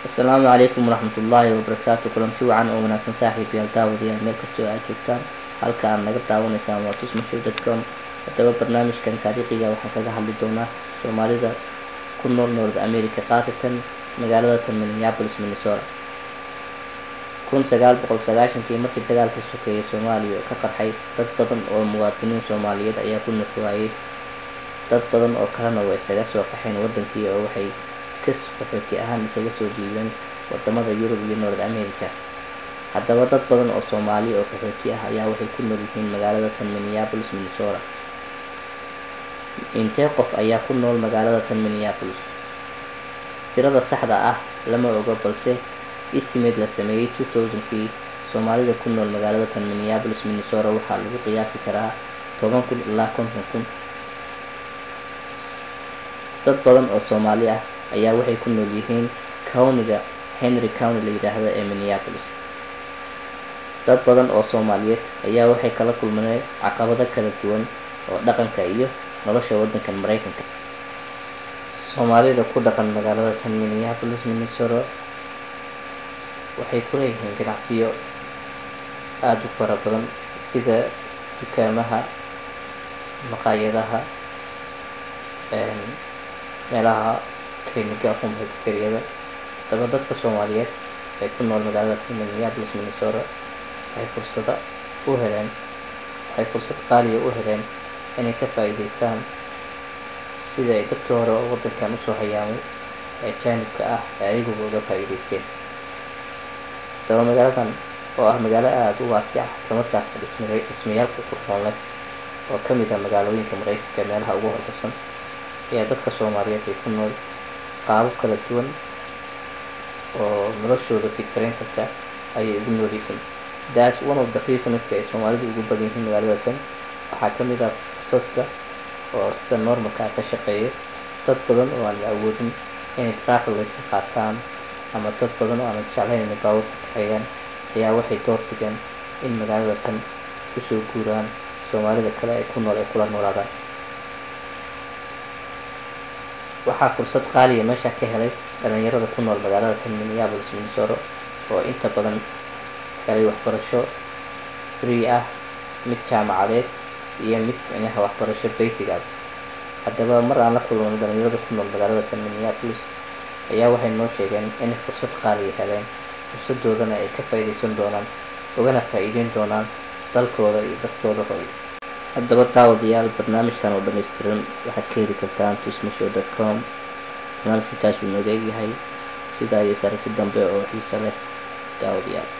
Asalaamu calaykum waraxmatullaahi wabarakaatu. Kulanti wacan oo wanaagsan, saaxiibayaal, daawadayaal, meel kastoo aad joogtaan. Halka aad naga daawanaysaan waa tusmashow.com. Haddaba, barnaamijkan taariikhiga waxaan kaga hadli doonaa Soomaalida ku nool North America, khaasatan magaalada tan Minneapolis, Minnesota. 1990-kii, markii dagaalka sokeeyay Soomaaliya ka qarxay, dad badan oo muwaadiniin Soomaaliyeed ayaa ku nafwaayay, dad badan oo kalena way isaga soo qaxeen wadankii oo waxay iska qaxooti ahaan isaga soo dhiibeen wadamada Yurub iyo North America. Haddaba, dad badan oo Soomaali oo qaxooti ah ayaa waxay ku nool yihiin magaalada tan Minneapolis, Minnesota. Intee qof ayaa ku nool magaalada tan Minneapolis? Tirada saxda ah lama oga, balse estimate la sameeyey 2000-kii, Soomaalida ku nool magaalada tan Minneapolis, Minnesota waxaa lagu qiyaasi karaa 10,000 ilaa 50,000. Dad badan oo Soomaali ah ayaa waxay ku nool yihiin countyga Henry County la yidhaahdo ee Minneapolis. Dad badan oo Soomaaliyeed ayaa waxay kala kulmeen caqabado kala duwan oo dhaqanka iyo nolosha waddankan Mareykanka. Soomaalida ku dhaqan magaalada tan Minneapolis, Minnesota waxay ku leeyihiin ganacsiyo aada u fara badan, sida dukaamaha, maqaayadaha, meelaha cliniga, home healthcare-yada. Haddaba, dadka Soomaaliyeed ee ku nool magaalada tan Minneapolis, Minnesota waxay fursad qaaliya u heleen inay ka faa'iideystaan sida ay dadkii hore oo waddankan usoo hayaamay ee jaanibka ah ee ayaguba uga faa'iideysteen. Haddaba, magaaladan oo ah magaalo aada u waasic ah, islamarkaasna dhismayaal ku qurxoon leh, oo ka mid ah magaalooyinka Mareykanka meelaha ugu horumarsan, ayaa dadka Soomaaliyeed ay ku nool qaabab kala duwan oo noloshooda fikirayn karta ayay ugu nool yihiin. That's one of the reasonska ay Soomaalidu ugu badan yihiin magaalada tan. Waxaa ka mid ah basaska oo sida normalka ah ka shaqeeya. Dad badan oo aan awoodin inay traffic layska qaataan ama dad badan oo aanan jeclayn inay baabuurta kaxeeyaan ayaa waxay door bideen in magaalada tan kusoo guuraan, Soomaalida kale ay ku nool ay kula noolaadaan. Waxaa fursad qaaliya meesha ka helay dhalinyarada ku nool magaalada tan Minneapolis, Minnesota, oo inta badan helay waxbarasho free ah, mid jaamacadeed iyo mid micnaha waxbarasho basic ah. Haddaba, mar aan la kulmano dhalinyarada ku nool magaalada tan Minneapolis ayaa waxay noo sheegeen inay fursad qaaliya heleen, fursadoodana ay ka faa'iideysan doonaan, ugana faa'iideyn doonaan dalkooda iyo dadkooda hooyo. Haddaba, daawadayaal, barnaamijkan oo dhammaystiran waxaad ka heli kartaan tusmashow.com. Barnaamijka intaas uu nooga egyahay. Sidaa iyo saragti dambe oo xiise leh, daawadayaal.